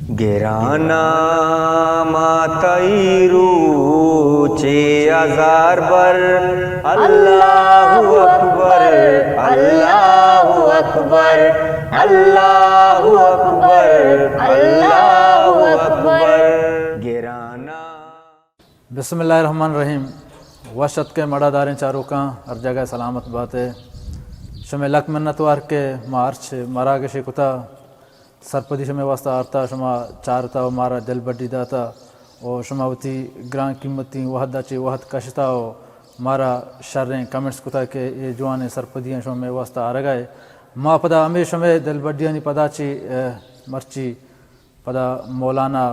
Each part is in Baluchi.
گرانا ما تئی روچے ہزار بر، اللہ اکبر، اللہ اکبر، اللہ اکبر، اللہ اکبر۔ گرانا۔ بسم اللہ الرحمن الرحیم۔ وش اتکے مڑاداریں چاروکاں، ہر جاگہ سلامت باتے۔ شمے لک منتوار کہ ما ہرچ مراگشے کتا، سرپدی شمے واسطہ آرتا، شما چارتا و مارا دلبڈی داتا و شما وتی گران قیمتی وہدا چہ وہد کشتا و مارا شریں کمنٹس کتا کہ اے جوانیں سرپدیاں شمے واسطہ آرگا اے۔ ما پدا ہمے شمے دلبڈیانی پدا چہ، اہ، مرچی پدا مولانا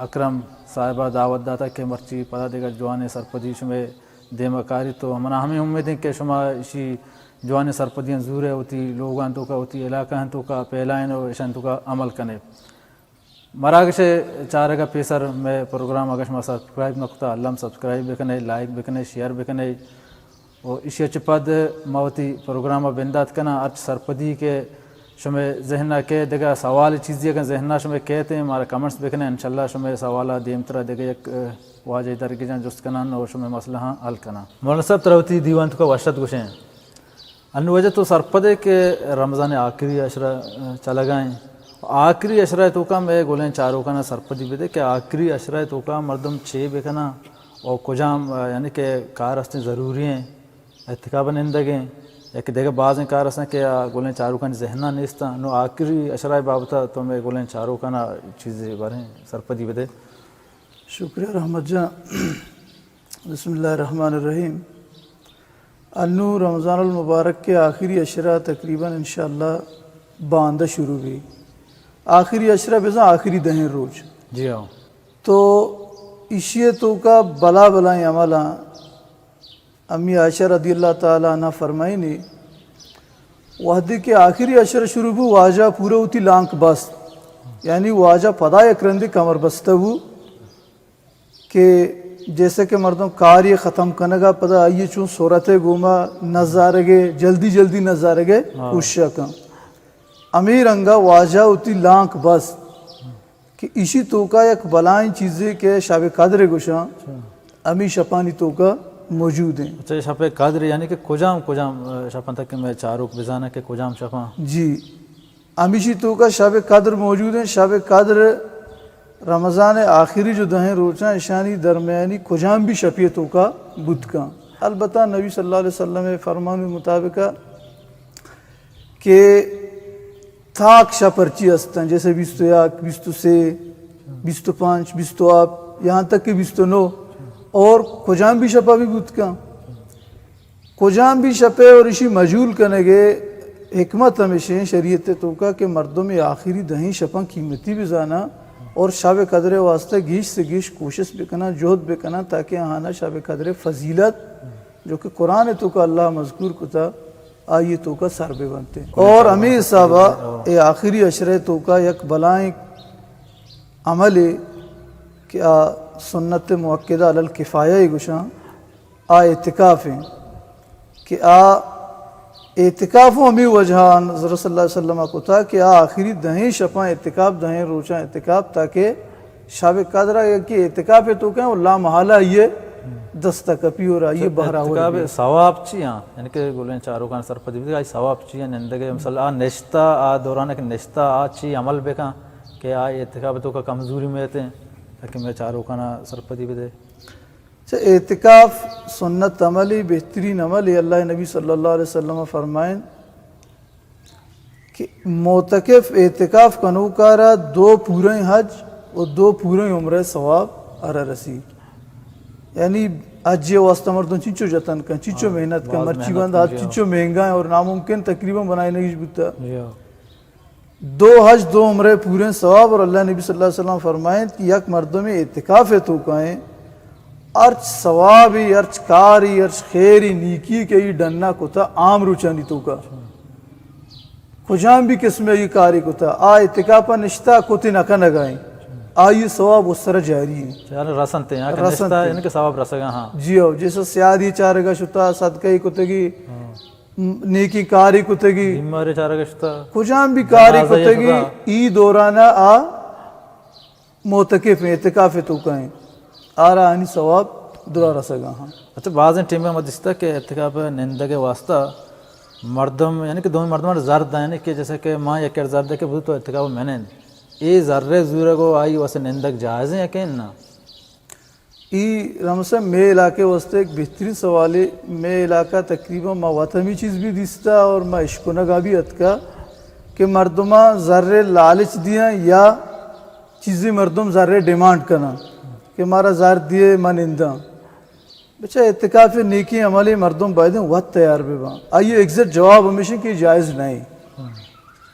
اکرم صاحبا دعوت داتا کہ مرچی پدا دگہ جوانیں سرپدی شمے دیما کاریت و منا ہمے امیدیں کہ شما اشی جوانیں سرپدیاں زورے وتی لوگاں توکا، وتی علاقہاں توکا پھیلائین و اشان توکا عمل کنے۔ مراگش چارگا پیسر مئے پروگرام اگہ شما سبسکرائب نہ کتا، الم سبسکرائب بکنے، لائک بکنے، شیئر بکنے۔ و ایشی چہ پد ما وتی پروگرام ء بندات کناں۔ ہرچ سرپدی کہ شمئے ذہن ء کئے، دگہ سوال چیزی اگاں ذہن ء شمئے کئیت، مارا کمنٹس بکنئے، انشاءاللہ شمئے سوال ء دیمترا دگہ یک، ء، واجہ درگیجاں جست کناں و شمئے مسئلہاں حل کناں۔ مولانا صاحب، ترا وتی دیوان توکا وش ات گوشیں۔ انو واجہ تو سرپدے کہ رمضان آخری عشرہ، ء، چلگا ایں۔ آخری عشرہ توکا مئے گلیں چاروکانا سرپدی بدے کہ آخری عشرہ توکا مردم چے بکناں و کجام، ء، یعنی کہ کار استیں ضروری ایں۔ اعتکاف ء نندگ ایں، یا کہ دگہ بازیں کار ہستاں کہ آ گلیں چاروکانی ذہن ء نیستاں۔ نوں آخری عشرہ ء بابت ء تو مئے گلیں چاروکان ء چیزے باریں سرپدی بدے۔ شکریہ رحمت جان۔ بسم اللہ الرحمن الرحیم۔ انوں رمضان المبارک کے آخری عشرہ تقریباً انشاءاللہ باندا شروع بی۔ آخری عشرہ بزاں آخری دہیں روچ۔ جی ہاں۔ تو ایشی ء توکا بلا بلائیں عملاں امی عائشہ رضی اللہ تعالی عنہا فرمائینی، وہدے کہ آخری عشر شروع بو، واجہ پورا وتی لانک بست، یعنی واجہ پدا یک رندے کمر بستہ بو کہ جیسے کہ مردم کاری ختم کنگا پدا آئیے چون صورت گوما نزارگے، جلدی جلدی نزارگے ہاں۔ کوشش کن۔ ہمے رنگا واجہ وتی لانک بست۔ کہ ایشی توکا یک بلائیں چیزے کہ شب قدر گوشاں، اچھا۔ ہمے شپانی توکا موجود ہیں۔ اچھا، شب قدر یعنی کہ کجام کجام، ء، شپاں تک کہ مئے چاروک بزاناں کہ کجام شپاں؟ جی، ہمیشی توکا شب قدر موجود ہیں۔ شب قدر رمضان آخری جو دہیں روچاں اشانی درمیانی کجام بھی شپی توکا بوت کن۔ البتہ نبی صلی اللہ علیہ وسلم فرمان مطابق کہ تاک شپ ہرچی ہستاں، جیسے بیست و یک، بیست و سے، بیست و پنچ، بیست و ہفت، یہاں تک کہ بیست و نو، اور کجام بھی شپا بھی بوت کن۔ کجام بھی شپے اور اشی مجہول کنگے حکمت ہمیشیں شریعت توکا کہ مردم آخری دہیں شپاں قیمتی بزانا اور شب قدر واسطہ گیش سے گیش کوشش بکنا، جہد بکنا، تاکہ آہانا شب قدر فضیلت جو کہ قرآن توکا اللہ مذکور کتا، آئی توکا سر بہ بنت۔ اور ہمے حسابا اے آخری عشرے توکا یک بلائیں عملے کہ آ سنت مؤکدہ علی الکفایہ گوشاں، آ اعتکاف ہیں کہ آ اعتکاف ہوں ہمے وجہ حضرت صلی اللہ علیہ وسلم کتا کہ آ آخری دہیں شپاں اعتکاف، دہیں روچاں اعتکاف، تاکہ شب قدر ء کہ اعتکاف ء توکا ہیں، لا محالہ آئی ء دست ء کپی اور آئی ء بہر آورت اعتکاف بی۔ ثواب چی ہاں؟ یعنی کہ گلیں چاروکان سرپدی بی، آئی ثواب چی ہاں؟ نندگے مثلا آ نشتہ، آ دوران کہ نشتہ، آ چی عمل بکن کہ آ اعتکاف توکا کمزوری میتیں، تاکہ مئے چاروکانا سرپدی بدے۔ چہ اعتکاف سنت عملی، بہترین عملی۔ اللہ نبی صلی اللہ علیہ وسلم فرمائیں، کہ معتکف اعتکاف کنوکارا دو پوریں حج و دو پوریں عمرہ ثواب ارا رسی۔ یعنی حج واسطہ مردم چنچو جتن کن، چنچو ہاں، محنت کن، باز مرچی محنت بند کن، حج جی ہاں۔ چنچو مہنگا ہیں اور ناممکن تقریباً بنائے نہیں بوتا۔ جی ہاں۔ دو حج دو عمرہ پوریں ثواب اور اللہ نبی صلی اللہ علیہ وسلم فرمائیں کہ یک مردم اعتکاف توکا ہیں، ہرچ ثوابی، ہرچ کاری، ہرچ خیری، نیکی کہ ای ڈنا کتا عام روچانی توکا۔ کجام بھی قسم ای کاری کتا، آ اعتکاف نشتا کتی نہ کنگا ہیں۔ آئی ثواب اس طرح جاری ہیں۔ یعنی رسنتے ہیں، کہ رسنتے۔ نشتا یعنی کہ ثواب رسگا ہاں۔ جی ہو، جیسے سیادی چارگا شتا، صدقہ ہی کتگی، ہاں۔ نیکی کاری کتگی۔ بیماری چارگا شتا۔ کجام بھی کاری جنازہ کتگی، شتا۔ ای دورانا آ معتکف ہیں، اعتکاف توکا ہیں، آرا آنی ثواب درا رسگا ہاں۔ اچھا، بازیں ٹیمیں ما دیستا کہ اعتکاف نندگ واسطہ مردم، یعنی کہ دومی مردمان زر دیں، یعنی کہ جیسے کہ ما یک زر دے کہ بزو تو اعتکاف منند، اے زر زورگ و آئی واسطے نندگ جائز ہیں یا کہ نہ؟ ای رمسا مے علاقے واسطے ایک بہترین سوالے۔ مے علاقہ تقریباً ما وت ہمی چیز بھی دیستا اور ما اشکنگا بھی اتکا کہ مردماں زر لالچ دیاں یا چیزیں مردم زر ڈیمانڈ کناں کہ مارا زر دیے من انداں۔ بچا اعتکاف نیکی عملے مردم باید وت تیار بباں۔ آئی ایگزیکٹ جواب ہمیشہ کہ جائز نہیں۔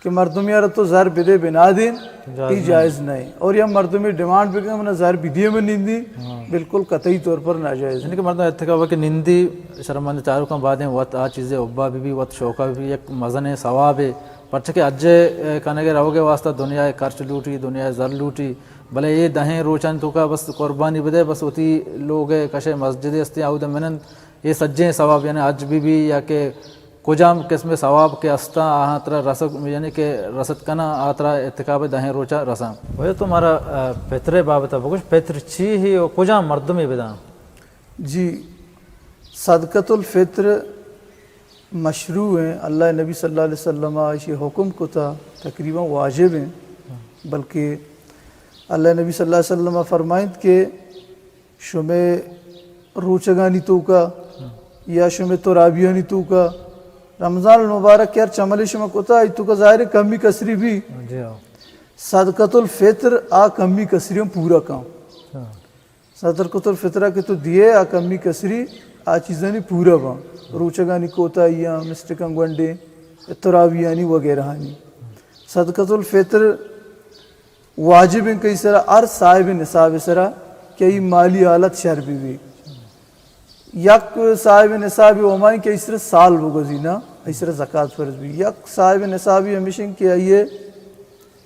کہ مردمی ءَ را تو زر بدے بنا دین، جائز ای نہ۔ جائز نہ۔ اور یا مردمی ڈیمانڈ بکن، منا زر بدیے من نندی، ہاں۔ بالکل قطعی طور پر ناجائز یعنی ہے۔ کہ مردم اتکا کہ نندی، شرمند چاروکاں بادیں وت آ چیزے حبا بی بی، وت شوقا بی بی، یک مزنیں ثوابے۔ پرچہ کہ حج کنگے روگے واسطہ دنیا خرچ لوٹی، دنیا زر لوٹی، بلے اے دہیں روچانی توکا بس قربانی بدے، بس وتی لوگ کشے مسجد استی، آود منند، اے سجیں ثواب یعنی حج بی بی یا کہ کجام قسم ثواب کہ استاں، آہاں ترا رسگ، یعنی کہ رست کناں، آ ترا اعتکاف دہیں روچا رساں۔ وجہ تو مارا، آ، فطر بابت بگوش، فطر چی ہی و کجام مردمے بداں؟ جی، صدقۃ الفطر مشروع ہیں، اللہ نبی صلی اللہ علیہ وسلم اشی حکم کتا، تقریباً واجب ہیں، بلکہ اللہ نبی صلی اللہ علیہ وسلم فرمائنت کہ شمے روچگانی توکا یا شمے ترابیانی توکا رمضان المبارک کہ ہرچ عملے شما کتا، ای توکا ظاہر ہے کمی کسری بھی۔ جی ہاں۔ صدقۃ الفطر آ کمی کسری ہم پورا کن۔ ہاں۔ صدقۃ الفطرہ کہ تو دیے آ کمی کسری آ چیزانی پورا باں۔ روچگانی کوتاہیاں، مسٹکاں گونڈیں، ترابیانی وغیرہانی۔ صدقۃ الفطر واجب ہیں کئی سرا، ہر صاحب نصاب سرا کہ ای مالی حالت شر بی بی۔ یک صاحب نصاب ہمائیں کہ ای سرا سال بگوزی نا، ای سرا زکات فرض بی۔ یک صاحب نصابی ہمیشن کہ آئیے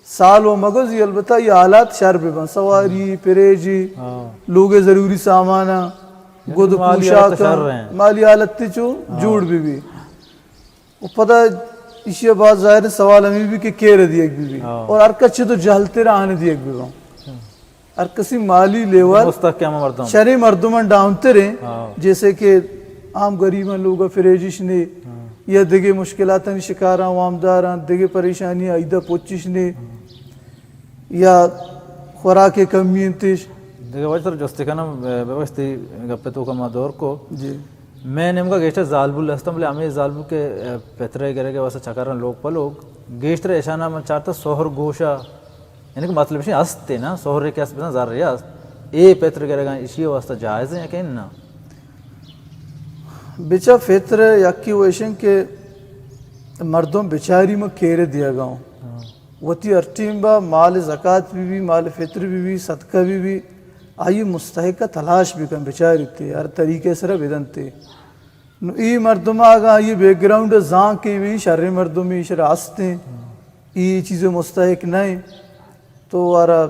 سال و مگوزی، البتہ ای حالات شر بی بن، سواری، پریجی، ہاں۔ لوگ ضروری سامانا، یعنی گد مالی حالت پوشاک، شر ہیں۔ مالی حالت تی چو ہاں۔ جوڑ بی بی۔ و پدا ایشی ءَ بعد ظاہر سوال ہمیں بھی کہ کیرے دیگ بی بی۔ ہاں۔ اور ہر کچھ تو جہلتے رہنے دیگ بی بی۔ ہاں۔ ہر کسی مالی لیول مستحکم مردم۔ شریں مردمان ڈاؤن تر ہیں، ہاں۔ جیسے کہ عام غریباں لوگ فریجش نے، ہاں۔ یا دگے مشکلاتانی شکاراں، وامداراں، دگے پریشانی عیدہ پوچش نے۔ ہاں۔ یا خوراک کمی انتش۔ دگہ واجہ تر جستی کنم، ببخش تی گپ توکا ما دور کو۔ جی۔ میں نیمگا گیشتر زالبول ہستم، بلے ہمیں زالبول کے، اے، پترے گرگے واسطہ چکرن لوگ پہ لوگ۔ گیشتر اشانا من چارتا سہر گوشا، یعنی کہ مطلب شی ہستے نا، سہرے کے ہست بزن زر ہست۔ اے پتر گرگا اشی واسطہ جائز ہیں کہ نہ؟ بچا فطر یکی ویشن کہ مردم بچاری ما کیرے دیا گاؤں۔ ہاں۔ وتی ہر ٹیم با مال زکات بی بی، مال فطر بی بی، صدقہ بی بی، آئی مستحق ءَ تلاش بکن، بچاریت، ہر طریقے سرا بدنت۔ نو ای مردم اگاں آئی بیک گراؤنڈ زان کہ بھی شر مردمی شر ہستیں، ای چیز مستحق نہیں، تو آرا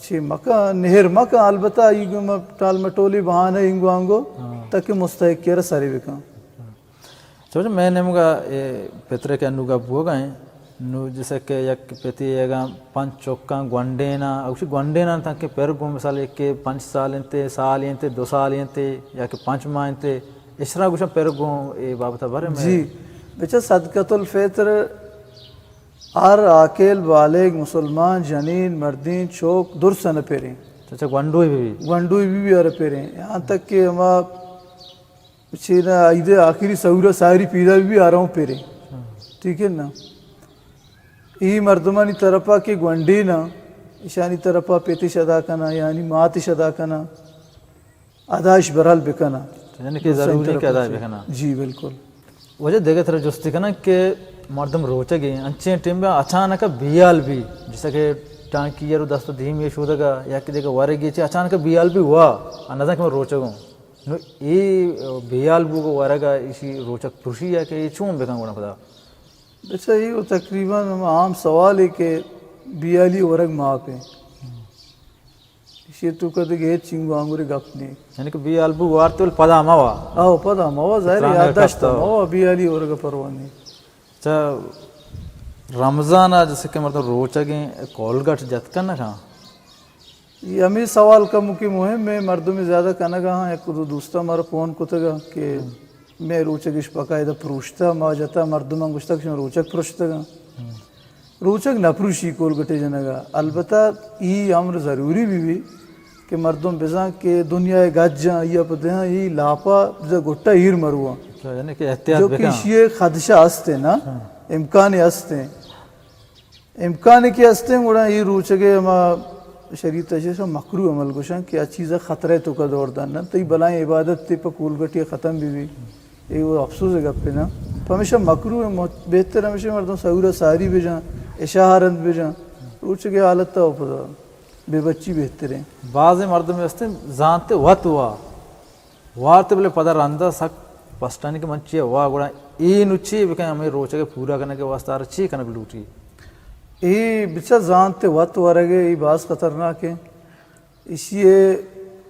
چی مکن، نہر مکن، البتہ ای گم ٹال مٹولی بہانہ انگو آنگو ہاں۔ تاکہ مستحق ءَ را سری بکن۔ چوچہ مئے نیمگا اے پترے کہ انو گپ بوگا ایں، نو جیسے کہ یک پتے اگاں پنچ چکاں گونڈیناں، اوشی گونڈیناں تاں کہ پر گوں مثال یک کہ پنچ سال انتے، سال انتے، دو سال انتے، یا کہ پنچ ماہ انتے، اشرا گوشاں پر گوں اے بابت بارے میں۔ جی، بچہ صدقۃ الفطر ہر عاقل بالغ مسلمان جنین مردین چوک درسن پریں۔ چچا گونڈوئی بی بی۔ گونڈوئی بی بی ہر پریں۔ یہاں تک کہ ہما چین عید آخری سحور ساری پیدا بی بی آرام پریں۔ ہاں۔ ٹھیک ہے نا؟ ای مردمانی طرفا کہ گونڈیناں، اشانی طرفا پیتش ادا کنا، یعنی ماتش ادا کنا، اداش برحال بکنا۔ یعنی کہ ضروری کہ ادا بکنا۔ جی بالکل۔ وجہ دگہ ترا جستی کناں کہ مردم روچگیں انچیں ٹیم اچانک بیال بی، جیسا کہ ٹانکی یرو دست و دیم یہ شودگا یا کہ دگہ ورگی چی اچانک بیال بی وا، نزان کہ من روچگوں۔ نو اے بیال بوگ و ورگ ءَ ایشی روچگ پرشی ءَ کہ اے چون بکن گڑا پدا؟ بچہ اے و تقریباً ہم عام سوال ہے کہ بیالی ورگ معاف ہے۔ ایشی تو کدے کہ ہچ چنگو آنگورے گپ نہیں۔ یعنی کہ بیال بو وارتے ول پدا موا۔ آو پدا موا، ظاہر ہے، اتران یادداشت کپتا۔ موا، بیالی ورگ پرواہ نہیں۔ اچھا، رمضان ءَ جیسے کہ مردم روچگیں کولگٹ جت کن نہ کن؟ اے ہمے سوال کموکے مہم ایں، مردم زیادہ کنگ ءَ آں، یک دو دوستاں مارا فون کتگ کہ مئے روچگ اش باقاعدہ پروشتہ، ما جتا مردماں گوشتگ شما روچگ پروشتگ آں۔ روچگ نہ پروشی کولگٹے جنگ ءَ۔ البتہ اے امر ضروری بہ بی کہ مردم بزاں کہ دنیا ءِ گجاں یا پہ دہاں اے لاپا بزاں گٹا ایر مرواں۔ اچھا، یعنی کہ احتیاط جو کہ بکن۔ ایشی ءِ خدشہ است ایں نا، ہاں۔ امکان است ایں۔ امکانے کہ استیں، گڑا اے روچگ ءِ ہما شریعت ءَ چہ مکروہ عمل گوشاں کہ آ چیز ءَ خطرہ ءِ توکا دور دان نہ، تئی بلائیں عبادت تے پہ کولگٹی ءَ ختم بہ بی۔ اے وہ افسوس ءِ گپے نا۔ پمیشا مکروہ ایں، مہ-، بہتر ہمیشہ مردم سحور ءَ ساری بجاں، عشاء ءَ رند بجاں۔ روچگ ءِ حالت ءَ پدا بے بچی بہتر ایں۔ بعضیں مردم استیں زانتے وت وا وارت، بلے پدا رندا سک پسٹانی کہ من چیا وا، گڑا اے نو چی بکن، ہمے روچگ ءِ پورا کنگ ءِ واسطہ آرا چی کنگ لوٹی؟ اے بچا زانت ءِ وت ورگ ءِ، اے باز خطرناک ایں۔ ایشی ءِ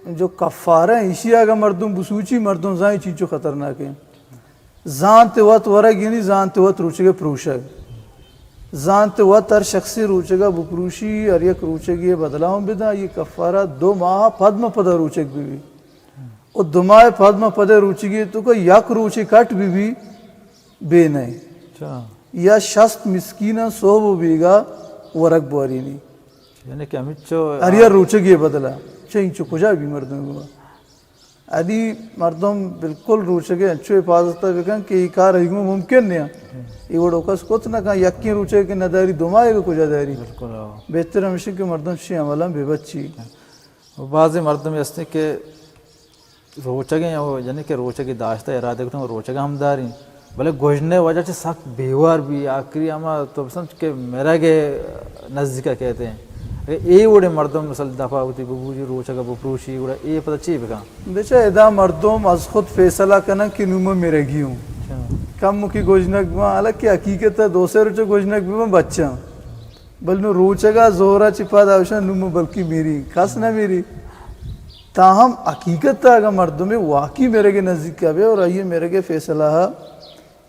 جو کفارہ ایں، ایشی ءَ اگاں مردم بسوچی، مردم زاں اے چینچو خطرناک ایں۔ زانت ءِ وت ورگ یعنی زانت ءِ وت روچگ ءِ پروشگ۔ زانت ءِ وت ہر شخصے روچگ ءَ بپروشی، ہر یک روچگے ءِ بدلہ ہم بداں، اے کفارہ دو ماہ پد ما پدا روچگ بہ بی۔ و دو ماہ پد ما پد روچگے توکا یک روچے کٹ بہ بی بے نہ۔ اچھا۔ یا شست مسکیناں صحب و بیگا ورگ بوارینی۔ یعنی کہ ہمچو ہر یا روچگے بدلا۔ چہ انچو کجا بی مردم گوا؟ ادی مردم بالکل روچگے انچو حفاظت بکن کہ اے کار ایگو ممکن نہ۔ اے وڑو کس کت نہ کن، یکیں روچے کہ نہ داری، دو ماہ کجا داری؟ بالکل، ہاں۔ بہتر ہمیشہ کہ مردم چی عملاں بے بچی۔ و بعضی مردم ہستیں کہ روچگیں، یعنی کہ روچگی داشتہ ارادہ کتن، روچگ ہم داریں، بلے گژنے وجہ چہ سک بیوار بی، آخری ہما تو بسمجھ کہ مرگ نزدیک کہتے ہیں۔ اے وڑے مردم مثل دفعہ ہوتی ببوجی روچگ بپروشی، گڑا اے پتہ چی بکن؟ بچا ادا مردم از خود فیصلہ کنن کہ نو من مرگی ہوں۔ اچھا۔ کم کی گژنگ باں، حالانکہ حقیقت ہے دو سے روچ گژنگ بباں بچاں۔ بل نو روچگا زہرا چہ پد آوشاں نو من بلکی میری، کس نہ میری۔ تاہم حقیقت ء اگاں مردمے واقعی مرگ ء نزیک ء بے اور آئی ء مرگ ء فیصلہ ء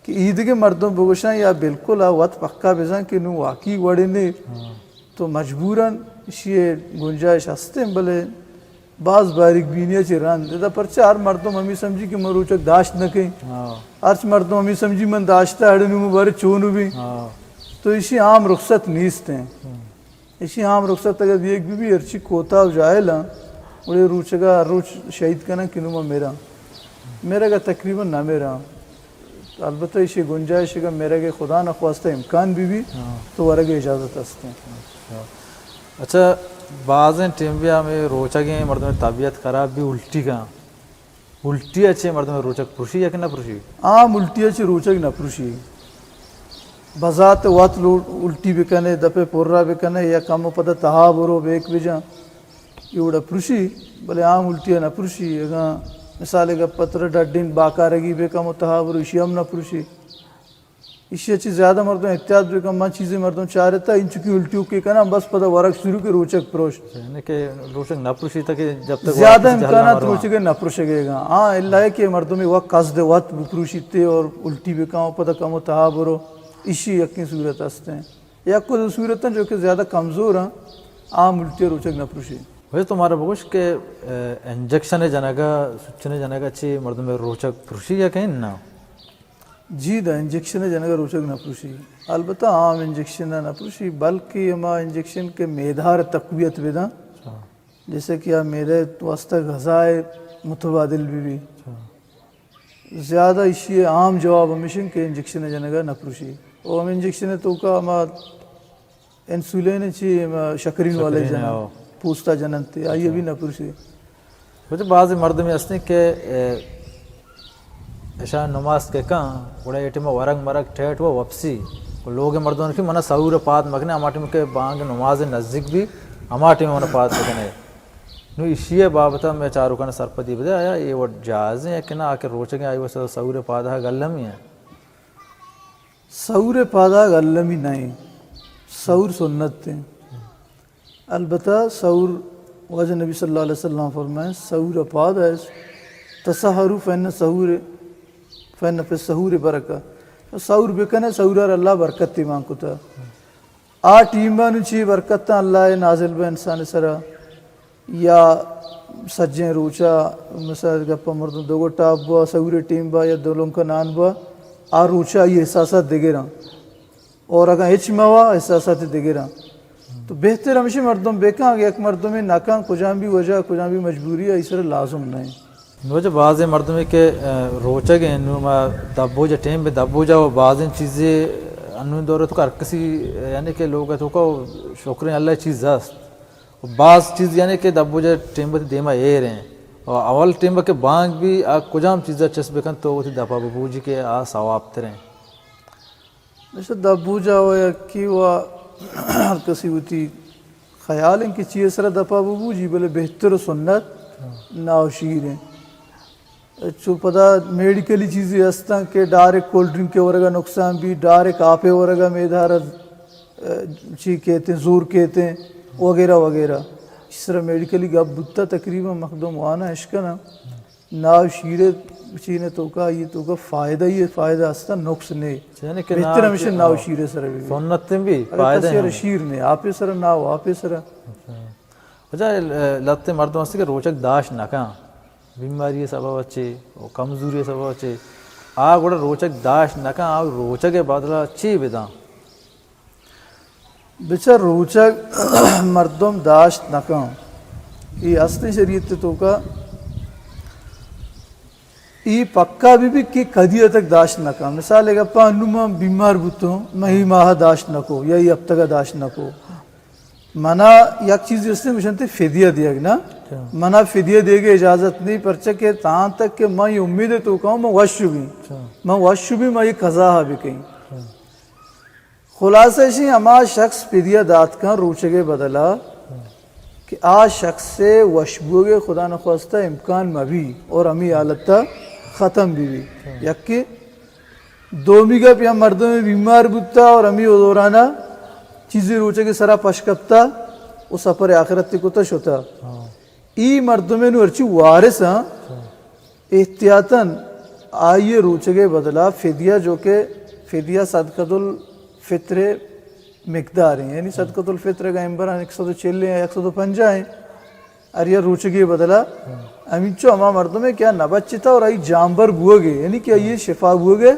کہ ایدگہ مردم بگوشاں یا بالکل آ وت پکا بزاں کہ نو واقعی وڑے نے، ہاں۔ تو مجبوراً اشی ء گنجائش ہستیں، بلے باز باریک بینی ء چہ رند۔ ادا پرچہ ہر مردم ہمے سمجھی کہ من روچگ داشت نہ کیں۔ ہاں۔ ہرچ مردم ہمے سمجھی من داشتہ اڑے نو من بارے چون بی۔ ہاں۔ تو اشی عام رخصت نیست ہیں۔ ہاں۔ اشی عام رخصت اگر دیگ بی بی ہرچی کوتا و جاہل ہیں، گڑے روچگا ہر روچ شہید کنن کہ نو من میرا۔ میرا تقریباً نہ میرا۔ البتہ ایشی گنجائش اگاں مرگ ء خدا نخواستہ امکان بی بی، ہاں۔ تو ورگ ء اجازت ہستیں۔ اچھا۔ اچھا، بازیں ٹیم بیا ہمیں روچگیں مردم طبیعت خراب بی، الٹی کن۔ الٹی ء چہ مردم روچگ پرشی یا کہ نہ پرشی؟ عام الٹی ء چہ روچگ نہ پرشی۔ بذات وت لو-، الٹی بکنے، دپے پرا بکنے یا کم پدا تہا برو بیک بجاں۔ اے وڑا پرشی، بلے عام الٹی ء نہ پرشی۔ اگاں مثال ء گپ ء ترا ڈڈین باکارگی بے کم و تہا برو، ایشی ہم نہ پرشی۔ ایشی ء چہ زیادہ مردم احتیاط بکن۔ من چیزے مردم چارتا، انچکی الٹی اوکے کناں، بس پدا ورگ شروع کہ روچگ پروش۔ یعنی کہ روچگ نہ پرشی تاکہ جب تک زیادہ واپس جہلم امکانات مرواں۔ روچگ ء نہ پرشگے گا۔ ہاں، الا ہے کہ مردم وقت قصد وت بپروشیتے اور الٹی بکن و پدا کم و تہا برو، ایشی یقین صورت ہستیں۔ یک و دو صورتاں جو کہ زیادہ کمزور ہیں، عام الٹی روچگ نہ پروشی۔ ویسے تو مارا بگوش کہ، اے، انجیکشن جنگا، سچنے جنگا چی مردم روچگ پروشی یا کہیں نہ؟ جی دا، انجیکشن جنگا روچگ نہ پروشی۔ البتہ عام انجیکشن نہ پروشی، بلکہ ہما انجیکشن کہ میدہار تقویت بدن۔ ہاں۔ جیسے کہ آ میدہ واسطہ غذا متبادل بی بی۔ ہاں۔ زیادہ ایشی ء عام جواب ہمیش انت کہ انجیکشن ء جنگ ء نہ پروشی۔ او ہم انجیکشن ء توکا ہما انسولین ء چی ہما شکرین والے شکرین، جنن، او۔ پوستا جننت، آئی ء اچھا۔ بھی نہ پروشی۔ وجہ بعض مردم ہستیں کہ، اے، اشان نماز کہ کن، گڑا اے ٹیم ورگ مرگ ٹیٹ و وپسی۔ و لوگ مردم کہ منا سحور پاد مکنے، ہما ٹیم کہ بانگ نماز نزدیک بھی، ہما ٹیم منا پاد بکنے۔ نوں ایشی ء بابت ء مئے چاروکاں سرپدی بدئے، آیا اے وڑ جائز ایں یا کہ نہ؟ آ کہ روچگیں آئی واسطہ سحور ء پاداگ المی ایں؟ سحور ء پاداگ المی نہ ایں، سحور سنت ایں۔ البتہ سحور، واجہ نبی صلی اللہ علیہ وسلم فرمائیں، سحور ء پاد ء تسحروا فإن سحور، فإن فی السحور برکہ۔ سحور بکنے، سحور ء اللہ برکت ایمان کتا۔ آ ٹیم ء نوں چی برکتاں اللہ ء نازل بہ انسان ء سرا۔ یا سجیں روچا مثال گپا مردم دو گٹا آپ بوا، سہورے ٹیم با یا دو لنکا نان با، آ روچا آئی احساسات دگراں۔ اور اگاں ہچ موا احساسات دگراں۔ تو بہتر ہمیشہ مردم بکن، اگہ یک مردمے نکن، کجام بھی وجہ، کجام بھی مجبوری، آئی سر لازم نہیں۔ نو جا بازیں مردمے کہ، اه، روچگ ہیں، نو ما دبوجا ٹیم بہ دبوجا و بازیں چیزے انو دور تو ہر کسی، یعنی کہ لوگ تو کو شکریں اللہ چیز است۔ و باز چیز یعنی کہ دبوجا ٹیم بہ دیما ایر ہیں۔ و اول ٹیم بہ کہ بانگ بھی آ کجام چیزا چس بکن تو وتی دپا ببوجی کہ آ ثواب تریں۔ نشہ دبوجا و یکی و ہر کسی وتی خیال ہیں کہ چیئے سرا دپا ببوجی، بلے بہتر و سنت ناو شیر ہیں۔ چو پدا میڈیکلی چیزے ہستاں کہ ڈائریکٹ کولڈ ڈرنک کے ورگا نقصان بھی، ڈائریکٹ آپے ورگا میدھارا، اه، چی کہتے ہیں، زور کہتے ہیں، وغیرہ وغیرہ۔ اس طرح میڈیکلی گپ بوتا تقریباً مخدوم وانا اشکنا۔ ناو شیرے چینے توکا، یہ توکا فائدہ، یہ فائدہ ہستا، نقص نے۔ یعنی کہ بہتر ناو ہمیشہ شیر، ناو ہاں۔ شیرے سر بھی۔ سنت بھی، اگر فائدہ کسی ہم۔ شیر نے، آپے سر ناو، آپے سر۔ اچھا۔ اچھا، ل-، لہتے مردم ہستی کہ روچگ داشت نہ کن، بیماری سبب چے و کمزوری سبب چے، آ گڑا روچگ داشت نہ کن، آ روچگ بدلا چی بداں؟ بچار روچگ مردم داشت نہ کن، یہ ہستی شریعت توکا، ای پکا بھی بھی کہ کدی تک داشت نہ کن۔ مثال گپا انو من بیمار بوتوں، من ای ماہ داشت نہ کو یا ای ہفتگا داشت نہ کو۔ منا یک چیز است، گوشنتے فدیہ دیگ نا۔ اچھا۔ منا فدیہ دیگ اجازت نہیں، پرچہ کہ تاں تک کہ من یہ امید توکا ہوں، من وش بھی۔ اچھا۔ من وش بھی، من یہ قضا ہا بھی کہیں۔ اچھا۔ خلاصہ اشی ہما شخص فدیہ دات کن روچگے بدلا کہ آ شخص وش بوگے خدا نخواستہ امکان مبی اور ہمی حالت ختم بھی بھی۔ اچھا۔ یکی دومی گپ یا مردم بیمار بوتا اور ہمی دورانا چیزی روچگے سرا پش کپتا و سفر آخرت کتا شتا۔ ہاں۔ ای مردم نو ہرچی وارث ہاں، ہاں۔ احتیاطاً آئی روچگے بدلا فدیہ جو کہ فدیہ صدقۃ الفطر مقدار ہیں، یعنی صدقۃ الفطر کا امبران ایک سو چل ہیں یا ایک سو پنجاہ ہیں، اریا روچگے بدلا، ہمینچو ہما مردم ہے کیا نہ بچتا اور آئی جانبر بوگے، یعنی کہ آئی شفا بوگے،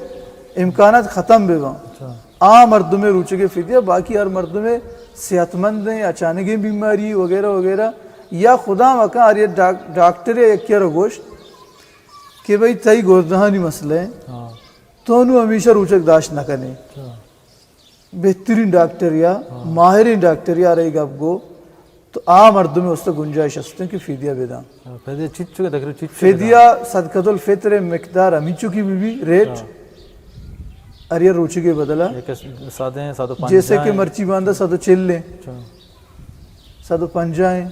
امکانات ختم بے باں۔ اچھا۔ آ مردم روچگے فدیہ، باقی ہر مردم صحت مند ہیں، اچانکیں بیماری وغیرہ وغیرہ، یا خدا مکن ہر یک ڈاک-، ڈاکٹر یا یکی رو گوشت کہ بھئی تئی گردہانی مسئلہ ہے، ہاں۔ تو نو ہمیشہ روچگ داشت نہ کنے۔ اچھا۔ بہترین ڈاکٹر یا ہاں۔ ماہرین ڈاکٹر یا رہی گپ گو، تو آ مردم است گنجائش است کہ فدیہ بداں۔ ہاں، فدیہ چچو کہ تقریباً چچو کہ فدیہ بداں۔ صدقۃ الفطر مقدار ہمینچو کی بی بی ریٹ ہاں۔ اریا روچگے بدلا۔ یک سادیں صد و پنجاہ جیسے کہ ہیں۔ مرچی باندہ صد و چل ہیں۔ اچھا۔ صد و پنجاہ ہیں۔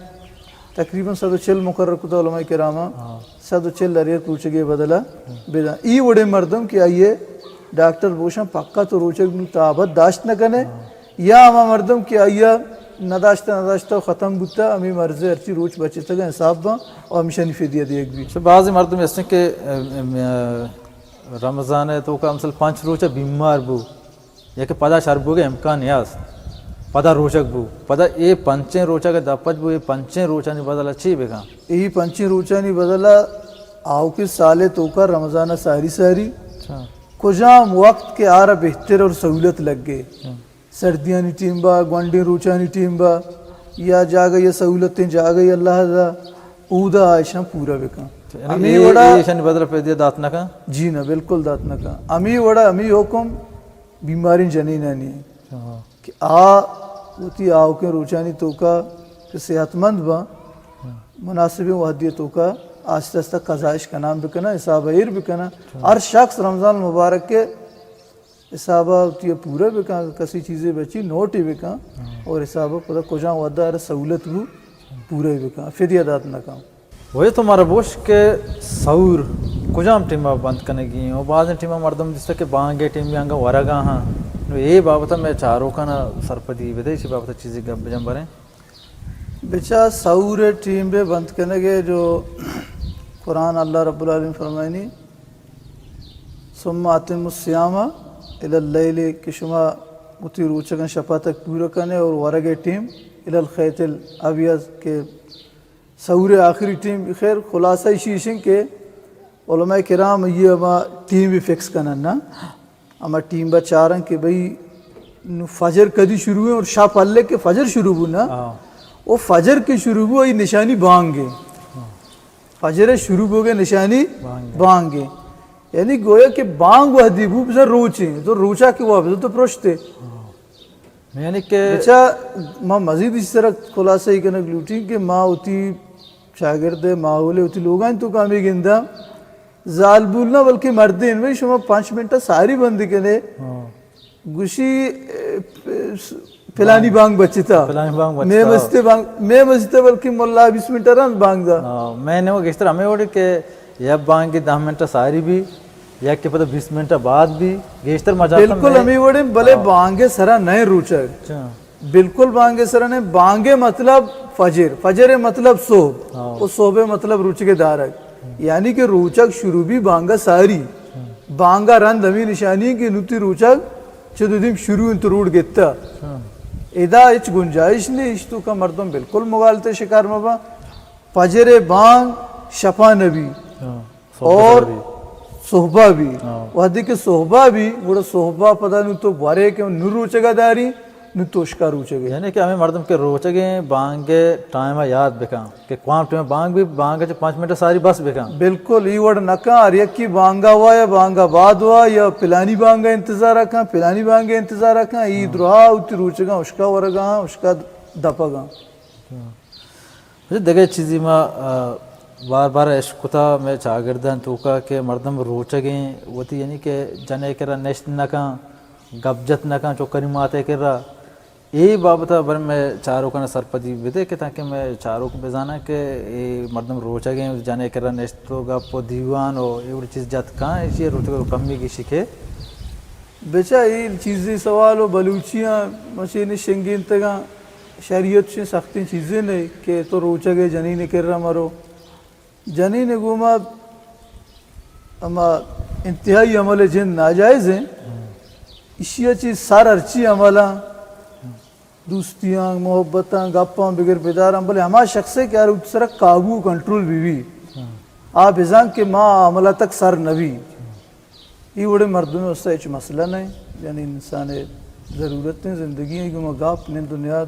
تقریباً صد و چل مقرر کتا علماء کراما۔ ہاں۔ صد و چل اریا روچگے بدلا بداں۔ ای وڑے مردم کہ آئیے ڈاکٹر بوشن پکا تو روچگ نو تابت داشت نہ کنے۔ ہاں۔ یا ہما مردم کہ آئی ء نداشتہ نداشتہ و ختم بوتہ، ہمے مرض ء ہرچی روچ بچتگ ء حساب باں و ہمیشانی فدیہ دیگ بیت۔ چہ بعضی مردم ہستن کہ، ام، ام، رمضان ء توکا مثل پنچ روچ ء بیمار بو یا کہ پدا شر بوگ ء امکان نیاز، پدا روچگ بو، پدا اے پنچیں روچ ء کہ دپچ بو، اے پنچیں روچانی بدل ء چی بکن؟ اے پنچیں روچانی بدل ء آؤکیں سال ء توکا رمضان ء ساری ساری اچھا۔ کجام وقت کہ آرا بہتر اور سہولت لگے۔ اچھا۔ سردیانی ٹیم با، گونڈیں روچانی ٹیم با، یا جاگہ یا سہولتیں جاگہ یا اللہ دا، اودا آ اشاں پورا بکن۔ یعنی ہمے اے، وڑا اے اشانی بدل فدیہ دات نہ کن؟ جی نہ، بالکل دات نہ کن۔ ہمے وڑا ہمے حکم بیماریں جنینانی اچھا۔ کہ آ وتی آؤکیں روچانی توکا کہ صحت مند باں، ہاں۔ مناسبیں وہدی توکا آستہ آستہ قضائش کنان بکنن، حساب ایر بکنن۔ اچھا۔ ہر شخص رمضان المبارک کے حساب ء وتی ء پورہ بکن، اگہ کسی چیزے بچی نوٹے بکن ہاں۔ اور حساب ء پدا کجام وھد ء ہر سہولت بو پورہ بکن، فدیہ دات نہ کن۔ وجہ تو مارا بوش کہ سحور کجام ٹیم ء بند کنگی و بازیں ٹیم ء مردم دیستہ کہ بانگ ء ٹیم بھی انگا ورگا ہاں۔ نو اے بابت ء مئے چاروکاں ء سرپدی بدے، چی بابت ء چیزے گپ بجن بریں۔ بچا سحور ء ٹیم بے بند کنگ ء جو قرآن اللہ رب العالمین فرمائنی، ثم اتم الصیام الی اللیل، کہ شما وتی روچگاں شپا تک پورا کنے اور ورگ ء ٹیم الی الخیط الابیض، کہ سحور ءِ آخری ٹیم، خیر، خلاصہ ایشی ایشن کہ علماء کرام یہ ہما ٹیم بھی فکس کنن نا، ہما ٹیم با چارن کہ بھئی نو فجر کدی شروع ہے اور شپ ہلے کہ فجر شروع بو نا، ہاں۔ وہ فجر کے شروع بو، ای نشانی بانگ ہے۔ ہاں۔ فجر شروع بو گے نشانی بانگ ہے۔ بانگ ہے۔ یعنی گویا کہ بانگ وہدی بو بزن روچے، تو روچا کہ وہ بزن تو پرشتے۔ ہاں۔ یعنی کہ بچا ما مزید اس طرح خلاصہ ہی کنگ لوٹی کہ ما وتی چاگرد ءِ ماحول ءِ وتی لوگانی توکا ہمے گنداں، زالبول نہ بلکہ مردین، بھئی شما پنچ منٹ ساری بند کنے، ہاں۔ گوشی، اے، پ-، پلانی بانگ بچتا۔ پلانی بانگ بچتا۔ مے مسجد بانگ، مے مسجد بلکہ ملا بیس منٹ رند بانگ دا۔ ہاں، میں نے وہ گیشتر ہمیں وڑے کہ یا بانگ دہ منٹ ساری بھی، یا کہ پتہ بیس منٹ بعد بھی، گیشتر مجال بالکل ہمیں وڑے، بلے ہاں۔ بانگ سرا نئے روچگ۔ اچھا۔ بالکل بانگ سرا نئے، بانگ مطلب فجر، فجر مطلب صبح، ہاں۔ و صبح مطلب روچگ دارگ۔ یعنی کہ روچگ شروع بھی بانگ ساری۔ ہاں۔ بانگ رند ہمیں نشانی کہ نوتی روچگ چہ دو دیم شروع انت روڈ گتا۔ ہاں۔ ادا ہچ گنجائش نہیں، اشتو کا مردم بالکل مغالطے شکار مبا۔ فجر بانگ شپا نبی۔ ہاں۔ اور صحبہ بھی۔ ہاں۔ وہدے کہ صحبہ بھی، گڑا صحبہ پدا نو تو بارے کہ نو روچگا داری، نو تو اشکا روچگے۔ یعنی کہ ہمیں مردم کے روچگیں بانگ ٹائم یاد بکن کہ کوام ٹائم بانگ بھی، بانگ چہ پانچ منٹ ساری بس بکن۔ بالکل، ای وڑ نہ کن، ہر یکی بانگا وا یا بانگا بعد وا یا پلانی بانگا انتظار کن، پلانی بانگا انتظار کن، ای ہاں۔ درہا وتی روچگاں اشکا ورگاں، اشکا دپگاں۔ ہاں۔ اچھا، دگہ چیزی ما، آ، بار بار اشکتا مئے چاگرداں توکا کہ مردم روچگیں وتی یعنی کہ جنے کرا نشت نہ کن، گپ جت نہ کن، چکانی ماتے کرا۔ اے بابتا بر مئے چاروکاں سرپدی بدے کہ تاکہ مئے چاروک بزاناں کہ اے مردم روچگیں جنے کرا نشت و گپ و دیوان و اے وڑی چیز جت کن، ایشی روچگ کمی گیشی کے۔ بچا اے چیزی سوال و بلوچیاں مشین شنگینتگاں۔ شریعت چیں سختیں چیزے نہ کہ تو روچگ ء جنین ء کرا مرو۔ جنین ء گوما ہما انتہائی عمل ء جند ناجائز ہیں۔ ایشی ء چی سر ہرچی عملاں، دوستیاں، محبتاں، گپاں بگر بداراں، بلے ہما شخص ء کہ آ وتی سرا قابو و کنٹرول بہ بی، آ بزان کہ ما عمل ء تک سر نہ بی۔ اے وڑیں مردمے واسطہ ہچ مسئلہ نہ انت، یعنی انسان ء ضرورت انت، زندگی ء گوما گپ، نند و نیاد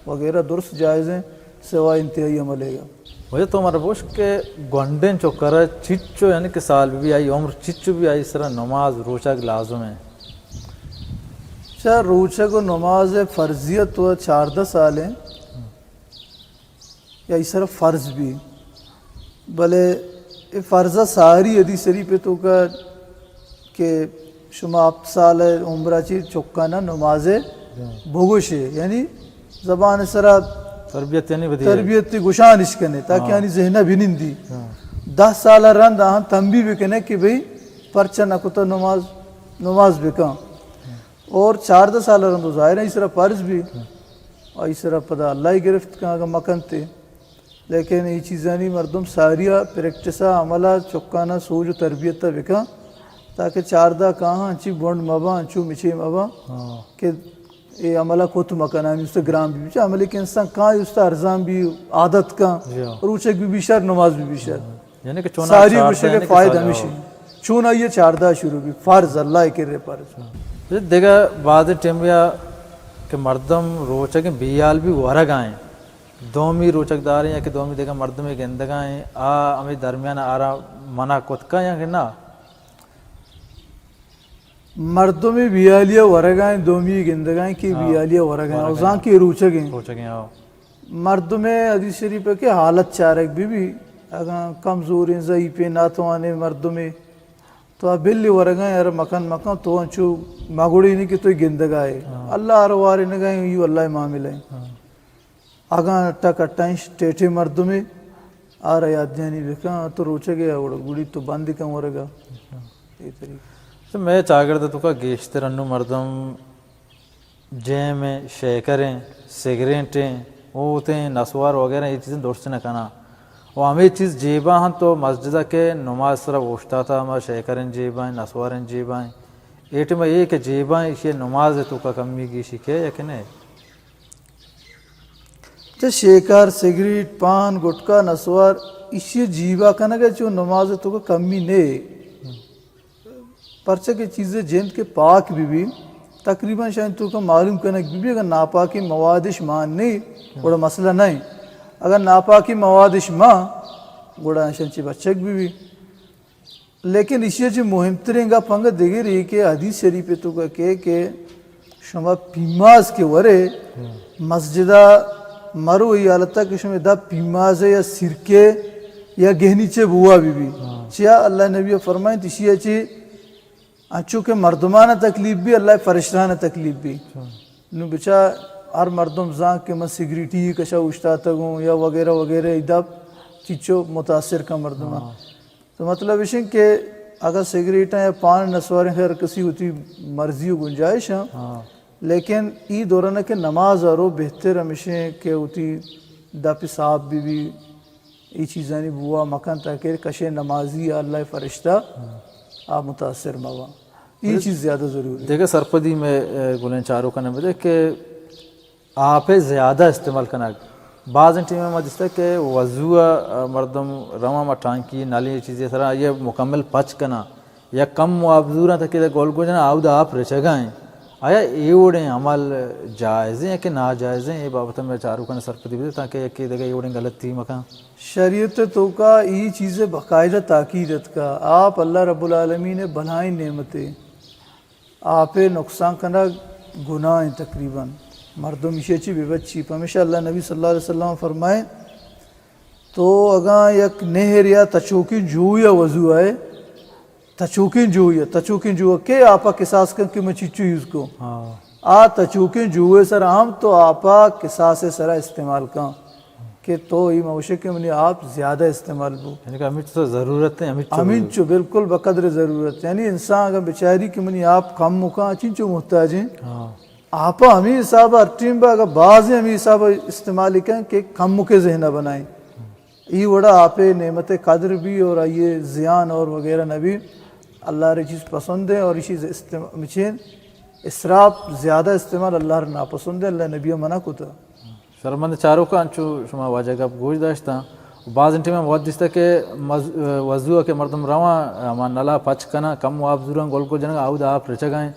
وغیرہ درست جائز انت، سوائے انتہائی عمل ء۔ واجہ تو مارا بوش کہ گونڈیں چکر ء چچو یعنی کہ سال بہ بی آئی عمر چچو بی آئی سرا نماز روچگ لازم انت؟ چہ روچگ و نماز ء فرضیت و چاردہ سال انت۔ یا ای سرا فرض بی، بلے اے فرض ساری حدیث شریف توکا کہ شما ہفت سال عمرا چی چکانا نماز بگوشے، یعنی زبان سرا تربیت یعنی بدی۔ تربیت گوشانش کنے تاکہ ہاں۔ آنی ذہنہ بنندی۔ ہاں۔ دہ سال رند آن تنبیہ بکنے کہ بھئی پرچہ نہ کتا نماز، نماز بکن۔ اور چاردہ سال رند ظاہر ہے ای سرا فرض بی۔ ہاں۔ آئی سرا پدا اللہ ہی گرفت کن اگاں مکنتے۔ لیکن اے چیزانی مردم ساری ء پریکٹس ء عمل ء چکان ء سوج و تربیت ء بکن تاکہ چاردہ کاہاں انچی گونڈ مباں، انچو مچے مباں ہاں۔ کہ اے عمل ء کت مکن، آنی است گران بی، چہ عملی کہ انسان کاں است ارزان بی، عادت کن، جی ہاں۔ روچگ بی بی شر، نماز بی بی شر۔ ہاں۔ یعنی کہ چونا ساری چاردہ گوشگ یعنی کہ فائدہ سال ہمیشی۔ ہاں۔ چونا یہ چاردہ شروع بی، فرض اللہ کرے فرض۔ ہاں۔ دگہ بعض ٹیم یا کہ مردم روچگ بیال بی ورگ آئیں۔ دومی روچگ داریں یا کہ دومی دگہ مردمے گندگائیں، آ ہمیں درمیان آرا منع کت کا یا کہ نہ؟ مردمے بیالیا ورگائیں، دومی گندگائیں کہ ہاں۔ بیالیا ورگائیں، ورگائیں۔ اوزان کہ روچگیں۔ روچگیں، ہاں۔ مردمے حدیث شریف کہ حالت چارگ بی بی، اگاں کمزوریں، ضعیفیں، ناتوانیں مردمے، تو آ بلی ورگائیں، ار مکن مکن، تو انچو مگوڑینی کہ تو گندگائے۔ ہاں۔ اللہ ار وارینگائیں، یو اللہ معاملہ ہیں۔ ہاں۔ اگاں ٹک اٹائیں ٹیٹے مردمے، آرا یاد جانی بکن، تو روچگے آ وڑ گڑی تو بند کن ورگا۔ اے طریقہ۔ تو مئے چاگرد توکا گیشتر انو مردم جیم ایں، شیکر ایں، سگریٹ ایں، اوت ایں، نسوار وغیرہ اے چیزیں درست نہ کناں۔ و ہمے چیز جیبا ہم تو مسجدا کہ نماز سرا اوشتاتا ہما شیکر ایں جیبا ایں، نسوار ایں جیبا ایں۔ اے ٹائم اے کہ جیبا ایں، ایشی نماز توکا کمی گیشی کہ یا کہ نہ؟ چہ شیکر، سگریٹ، پان، گٹکا، نسوار، ایشی جیوا کنگ ءَ چو نماز ءِ توکا کمی نے۔ پرچہ کہ چیزے جند کہ پاک بہ بی، تقریباً شاید توکا معلوم کنگ بہ بی، اگر ناپاکیں موادش مان نے، گڑا مسئلہ نہ۔ اگر ناپاکیں موادش مان، گڑا شان چی بچگ بہ بی۔ لیکن ایشی ءَ چہ مہمتریں گپ انگت دگرے کہ حدیث شریف ءِ توکا کہ، کہ شما پیماز کہ ورے، مسجد ءَ مرو، ای حالت ءَ کہ شما دا پیماز یا سرکے یا گہنی چے بوا بہ بی۔ چیا اللہ نبی فرمائنت، ایشی ءَ چہ انچو کہ مردمان ءَ تکلیف بی، اللہ فرشتہان ءَ تکلیف بی۔ نو بچا ہر مردم زان کہ من سگریٹی کشا اوشتاتگوں یا وغیرہ وغیرہ، ای دپ چیچو متاثر کن مردمان۔ تو مطلب اش انت کہ اگر سگریٹاں یا پان نسواریں، ہر کسی وتی مرضی و گنجائش ہیں، لیکن ای دوران کہ نماز ءَ رو بہتر ہمیش انت کہ وتی دپ صاف بہ بی، ای چیزانی بوا مکن تاکہ کشے نمازی یا اللہ فرشتہ آ متاثر مبا۔ ای چیز زیادہ ضروری ہے۔ دیگہ سرپدی میں، اے، گلیں چاروکاں بدے کہ آپ ءِ زیادہ استعمال کنگ۔ بازیں ٹیم ءَ ما دیستگ کہ وضو ءَ مردم رواں، ما ٹانکی، نلی چیزے سرا آئی ءَ مکمل پچ کناں یا کم واب زوراں تاکہ گل گجن آودا آپ رچگا ہیں۔ آیا اے وڑیں عمل جائزیں کہ ناجائزیں؟ اے بابت ءَ مئے چاروکاں سرپدی بدے تاکہ یکے دگہ اے وڑیں غلطی مکن۔ شریعت ءِ توکا ای چیز ءِ باقاعدہ تاکید اتکا۔ آپ اللہ رب العالمین ءِ بلائیں نعمتے۔ آپ ءِ نقصان کنگ گناہ انت تقریباً۔ مردم ایشی ءَ چی بہ بچی۔ پمیشا اللہ نبی صلی اللہ علیہ وسلم فرمائے، تو اگاں یک نہر یا تچوکیں جوئی ءَ وضو ءَ ئے، تچوکیں جوئی ءَ، تچوکیں جو ءَ کے آپ ءَ قصاص کن کہ من چیچو یوز کو؟ آ تچوکیں جو ءِ سرا ہم تو آپ ءَ قصاص ءِ سرا استعمال کن۔ کہ تو ای مہ گوشے کہ منی آپ زیادہ استعمال بو۔ یعنی کہ ہمینچو ضرورت ہے، ہمینچو ہمینچو بالکل بقدر ضرورت۔ یعنی انسان اگر بچاری کہ منی آپ کم مکاں، چنچو محتاج ہیں۔ آپ ہمیں حساب ہر ٹیم با اگر بازیں ہمیں حساب استعمال کن کہ کم مکے ذہن بنائیں۔ ای وڑا آپ نعمت قدر بھی اور آئیے زیان اور وغیرہ نہ بھی۔ اللہ ری چیز پسند ہے اور یہ چیز استعمال، مچین اسراف، زیادہ استعمال اللہ ری ناپسند ہے، اللہ نبی منع کتا۔ شرمند چاروکاں، انچو شما واجہ گپ گوش داشتاں، بازیں ٹیم ءَ وت دیستہ کہ مز-، وضو ءَ کہ مردم رواں، ہما نلا پچ کناں، کم واب زوراں، گل گل جنگ، آودا آپ رچگائیں۔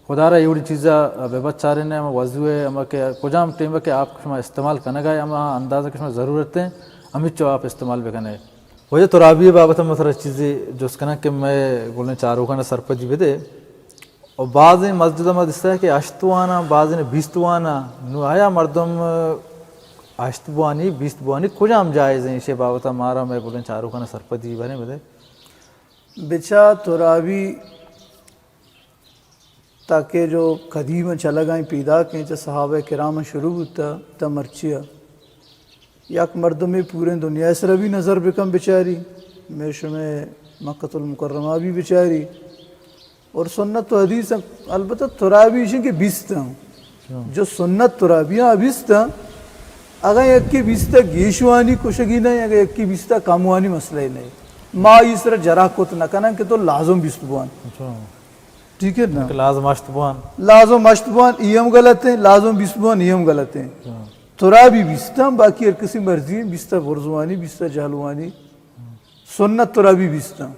خدا را ایوڑی چیزا بہ بچارین، ہما وضو ءَ، ہما کہ کجام ٹیم ءَ کہ آپ شما استعمال کنگا، ہما اندازہ کہ شما ضرورت ہیں، ہمیچو آپ استعمال بکنے۔ واجہ ترابی بابت ءَ ما ترا چیزے جست کناں کہ مئے گلیں چاروکاں سرپدی بدے۔ و بازیں مسجد ما دیستہ کہ ہشت واناں، بازیں بیست واناں۔ نو آیا مردم ہشت بوانی، بیست بوانی کجام جائز ہیں؟ ایشی بابت مارا مئے گلیں چاروکاں سرپدی بنے بدے۔ بچا ترابی تاکہ جو قدیم چلگائیں پیداک ہیں، چہ صحابہ کرام شروع بوتا تا مرچیا۔ یک مردمے پوریں دنیا سرا بھی نظر بکن بچاری، میں شمے مکۃ المکرمہ بھی بچاری۔ اور سنت و حدیث، البتہ ترابی شن کہ بیست ہیں۔ جو سنت ترابی ہیں بیست ہیں۔ اگر یکی بیست گیشوانی کشگی نہیں، اگر یکی بیست کموانی مسئلہ ہی نہیں۔ ما اس طرح جرا کت نہ کنن کہ تو لازم بیست بوان۔ ٹھیک ہے نا؟ کہ لازم ہشت بوان۔ لازم ہشت بوان، ای ہم غلط ہیں، لازم بیست بوان، ای ہم غلط ہیں۔ ترابی بیست ہیں، باقی ہر کسی مرضی ہیں، بیست برزوانی، بیست جہلوانی۔ سنت ترابی بیست ہیں۔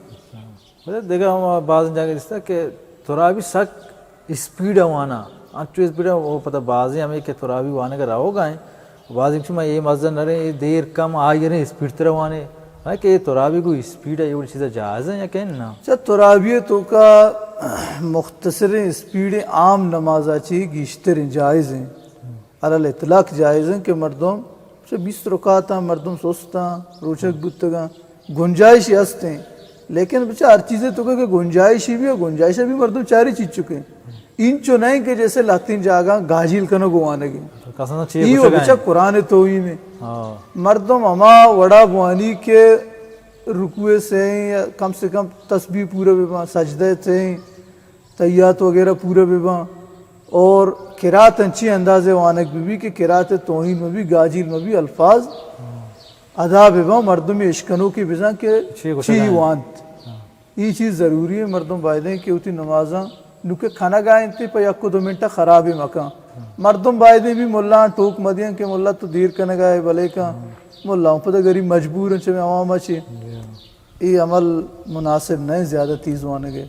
بلے دگہ ہم باز جاگہ دیستہ کہ ترابی سک اسپیڈ وانا، انچو اسپیڈ وہ پتہ بازی ہمیں کہ ترابی وانے کا رہو گائیں۔ بازی چما یہ مزہ نہ رہے، یہ دیر کم آئی رہے، اسپیڈ تر وانے۔ ہاں کہ یہ ترابی کو اسپیڈ ہے، یہ چیزیں جائز ہیں یا کہ نہ؟ اچھا، ترابی توکا مختصر اسپیڈ عام نمازا چی گیشتر ہیں، جائز ہیں۔ علی الاطلاق جائز ہیں کہ مردم چہ بیست رکعتاں مردم سستاں، روچگ بوتگاں، گنجائش ہست ہیں۔ لیکن بچا ہر چیزے توکا کہ گنجائشی بھی ہے، گنجائش بھی مردم چاری چیز چکے ہیں۔ انچو نہیں کہ جیسے لاتین جاگا گاجیل کنگ وانگی۔ ای و بچا قرآن توہین ہے۔ مردم ہما وڑا بوانی کہ رکوع سے ہیں یا کم سے کم تسبیح پورا بباں، سجدہ سے ہیں، تحیات وغیرہ پورا بباں اور قرات انچی اندازے وانگ ببی کہ قرات توہین مبی، گاجیل مبی، الفاظ ادا بباں، مردم اشکنوکی بزاں کہ چی وانت۔ ای چیز ضروری ہے، مردم باید ہیں کہ وتی نمازاں نوکہ کنگا انت پہ یک و دو منٹ خراب مکن۔ مردم بایدیں بی ملاں ٹوک مدیاں کہ ملا تو دیر کنگا ئے، بلے کن ملا ہوں پدا غریب مجبور ہیں چمے عوام چی۔ اے عمل مناسب نہ زیادہ تیز وانگے۔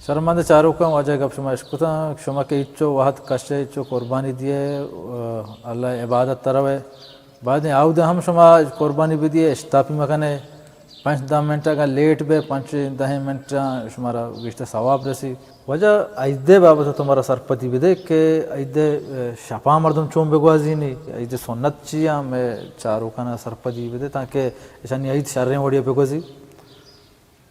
شرمند چاروکاں، واجہ گپ شما اشکتاں، شما کہ اچو وحد کشے، اچو قربانی دیے، اللہ عبادت تروے، بعد آودا ہم شما قربانی بدیے، اشتاپی مکنے، پنچ دہ منٹ اگاں لیٹ بے، پنچ دہ منٹ شمارا گیشتر ثواب رسی۔ واجہ عید بابت تو مارا سرپدی بدے کہ عید شپا مردم چون بگوازینی، عید سنت چی ہم مئے چاروکانا سرپدی بدے تاکہ اشانی عید شریں وڑیا بگوزی۔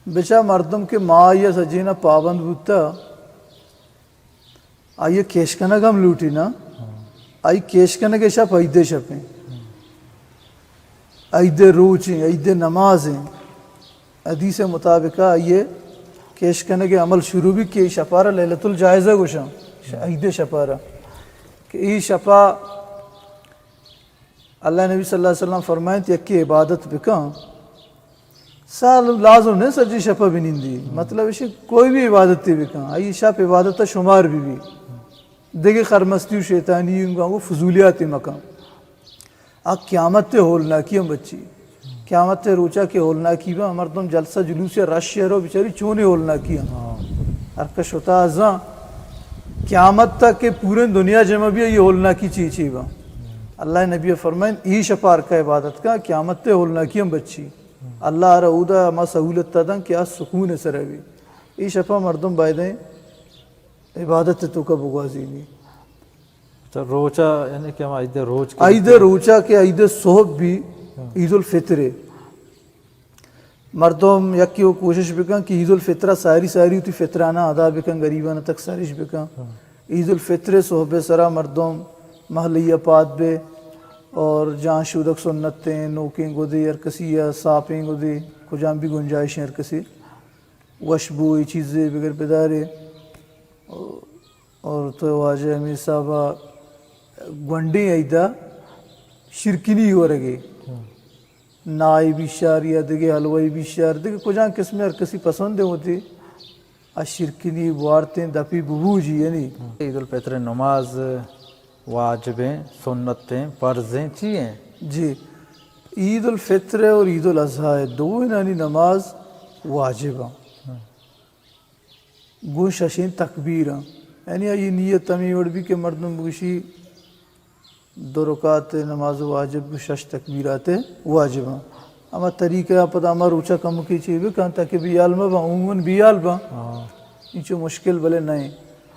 بچا مردم کہ ما آئی ء سجین ء پابند بوتہ، آئی ء کیش کنگ ہم لوٹی نا، آئی کیش کنگ ء شپ عید ء شپ ہیں، عید ء روچ ہیں، عید ء نماز ہیں۔ حدیث ء مطابق آئی ء کیش کنگ ء عمل شروع بھی کہ شپارہ لیلۃ الجائزہ گوشاں، عید ء شپارہ کہ ای شپا اللہ نبی صلی اللہ علیہ وسلم فرمائنت، یکے عبادت بکن، سال لازم نہ سجی شپا بنندی، مطلب اش کوئی بھی عبادت بکن، آئی شپ عبادت شمار بھی بھی۔ دگہ خرمستی و شیطانی انگا وہ فضولیات مکن۔ آ قیامت ہولناکی ہم بچی۔ قیامت روچا کہ ہولناکی با، مردم جلسہ جلوس یا رش رو بیچاری چونی ہولناکی ہم۔ ہر کس شتا ازاں قیامت تک کہ پورے دنیا جمع بھی یہ ہولناکی چی چی با۔ اللہ نبی فرمائن، ای شپار کا عبادت کا، قیامت تے ہولناکی ہم بچی۔ اللہ را اودا ہما سہولت تا دن کہ آ سکون سر بھی۔ ای شپا مردم بایدیں عبادت تو کا بگوازینی۔ اچھا، روچا یعنی کہ ہم عید روچ کے عید روچا کہ عید صحب بھی عید الفطر ہے۔ مردم یکی و کوشش بکن کہ عید الفطر ساری ساری تی فطرانہ ادا بکن، غریبانہ تک سرش بکن۔ عید الفطر صحب سرا مردم محلہ پاد بے اور جان شودک سنت ہیں، نوکیں گدے ہر کسی یا ساپیں گدے، کجام بھی گنجائش ہیں ہر کسی، وشبو یہ چیزیں بگر بدارے۔ اور تو واجہ امیر صاحب گونڈیں عیدا شیرکنی ورگے۔ نائے بیشار یا دگہ حلوہ بیشار، دگہ کجام قسم ہر کسی پسند ہے ہوتی۔ آ شیرکنی بوارتیں دپی ببو جی یعنی۔ عید الفطر نماز واجبیں، سنتیں، فرضیں چی ہیں؟ جی، عید الفطر اور عید الاضحی دو انانی نماز واجب ہیں۔ گوں ششیں تکبیراں۔ یعنی آئی نیت ہمیں وڑ بھی کہ مردم بگوشی دو رکعت نماز واجب گوں شش تکبیرات واجب ہیں۔ ہما طریقہ پدا ہما روچہ کمکی چی بکن تاکہ بیال مباں، عموماً بیال باں۔ ہاں۔ انچو مشکل بلے نہیں۔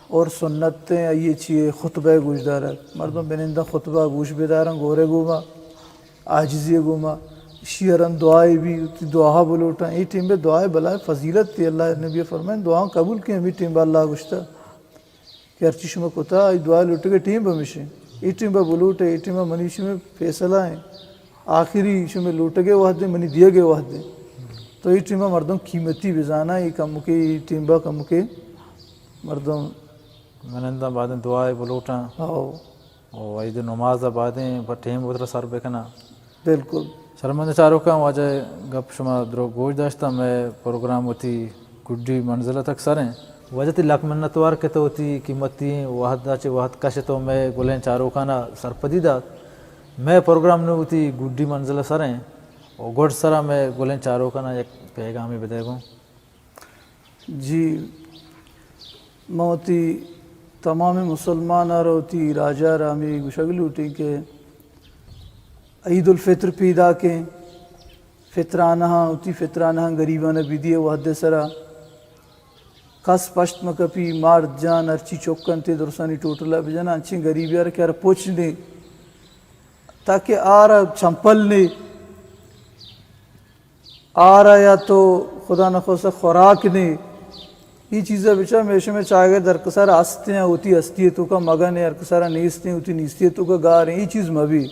اور سنت ہیں، آئی چیئے خطبہ گوش دارگ۔ مردم بنندہ خطبہ گوش بدارن، گورے گوما۔ عاجزی گوما، شیرن دعائے بھی، تی دعا بلوٹاں۔ اے ٹیم بے دعائے بلائے فضیلت تی۔ اللہ نبی فرمائیں، دعا قبول کے ہمیں ٹیم بے اللہ گشتا کہ ہرچی شما کتا، ای دعا لوٹے کے ٹیم بے مشے۔ اے ٹیم بے بلوٹے، اے ٹیم بے منی شما فیصلہ ہیں۔ آخری شما لوٹے کے وحد دے، منی دیے کے وحد دے۔ تو اے ٹیم بے مردم قیمتی بزانا، اے کم کے، اے ٹیم بے کم کے مردم مننداں بعدیں دعائے بلوٹاں۔ ہاؤ۔ و عید نماز ء بعدیں پہ ٹیم وترا سر بکناں۔ بالکل۔ شرمندہ چاروکاں، واجہ گپ شما درو گوش داشتاں، مئے پروگرام وتی گڈی منزل تک سر ہیں۔ واجہ تی لک منتوار کہ تو وتی قیمتی وحد ء چہ وحد کش تو مئے گلیں چاروکانا سرپدی دات۔ مئے پروگرام نوں وتی گڈی منزل سر ہیں۔ و گڈ سرا مئے گلیں چاروکانا یک پیغامی بدے گوں۔ جی، من وتی تمام مسلمان ء را وتی راج ء را ہمے گوشگ لوٹیں کہ عید الفطر پیداکیں، فطرانہاں، وتی فطرانہاں گریبان ء بدیے وہد ء سرا کس پشت مکپی، مارد جان ہرچی چک انت درسانی ٹوٹل ء بجن، انچیں گریبی ء را کہ ہر پچ نے تاکہ آرا چمپل نے آرا یا تو خدا نخواستہ خوراک نے، ای چیزا بچا ہمیشہ میں چاگرد ہر کسارا ہستیں، ہوتی ہستی ہے تو کا مگن ہے، ہر کسارا نیستیں، ہوتی نیستی ہے تو کا گار ہیں، ای چیز مبی۔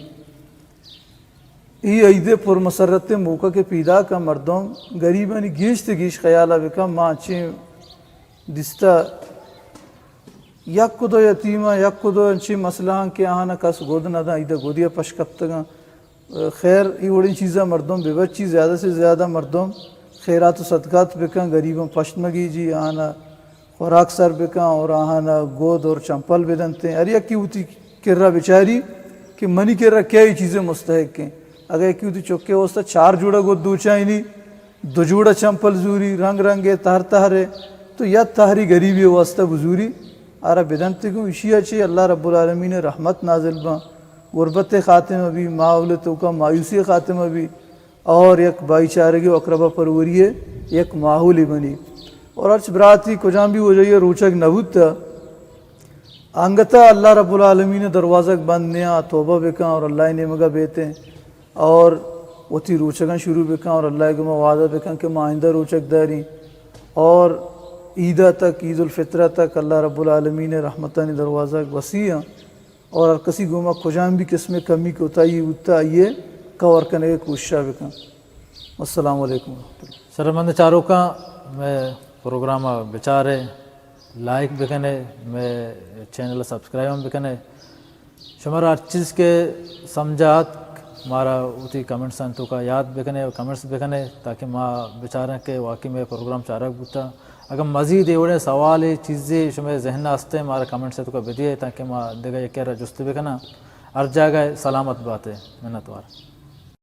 ای عید پر مسرت موقع کے پیدا کا مردم غریبانی گیشت گیش خیالہ بکا، ما چیں دستا یک دو یتیماں، یک دو انچیں مسئلہ آں کہ آہانا کس گد نہ داں، ایدا گدیا پش کپتگاں۔ خیر، ای وڑیں چیزاں مردم ببچی، زیادہ سے زیادہ مردم خیرات و صدقات بکن، غریباں پشت مگیجی، آہانا خوراک سر بکن اور آہانا گود اور چمپل بدنتیں۔ ہر یکی وتی کرا بچاری کہ منی کرا کیا اے چیزے مستحق ایں۔ اگہ یکے وتی چکے واسطہ چار جوڑا گد دوچائینی، دو جوڑا چمپل زوری، رنگ رنگے، تہر تہرے، تو یک تہری غریبے واسطہ بزوری، آرا بدنت گوں۔ اشیا چہ اللہ رب العالمین رحمت نازل باں، غربت خاتمہ بی، ماحول توکا مایوسی خاتمہ بی، اور یک بھائی چارگی و اقربا پروری یک ماحولی بنی۔ اور ہرچ براتی کجام بھی وجہ روچگ نہ بوتا، انگتا اللہ رب العالمین دروازگ بند نیاں، توبہ بکن اور اللہ نیمگا بیتے اور وتی روچگاں شروع بکن اور اللہ گما وعدہ بکن کہ ما آئندہ روچگ داریں۔ اور عیدہ تک، عید الفطرہ تک اللہ رب العالمین رحمتانی دروازگ وسیع ہیں۔ اور ہر کسی گوما کجام بھی قسم کمی کوتاہی بوتا، آئیے کور کنگے کوششا بکن۔ السلام علیکم ورحمۃ اللہ۔ شرمند چاروکاں، مئے پروگرام بچارے، لائک بکنے، مئے چینل سبسکرائب ہم بکنے۔ شمارا ہر چیز کہ سمجھا اتک، مارا وتی کمنٹس انت توکا یاد بکنے، کمنٹس بکنے، تاکہ ما بچاریں کہ واقعی مئے پروگرام چارگ بوتا۔ اگر مزید اے وڑیں سوالے چیزے شمئے ذہن ءَ است ایں، مارا کمنٹس ءِ توکا بدیئے، تاکہ ما دگہ یکے ءَ را جست بکناں۔ ہر جاگہ سلامت بات ئے۔ منت وار۔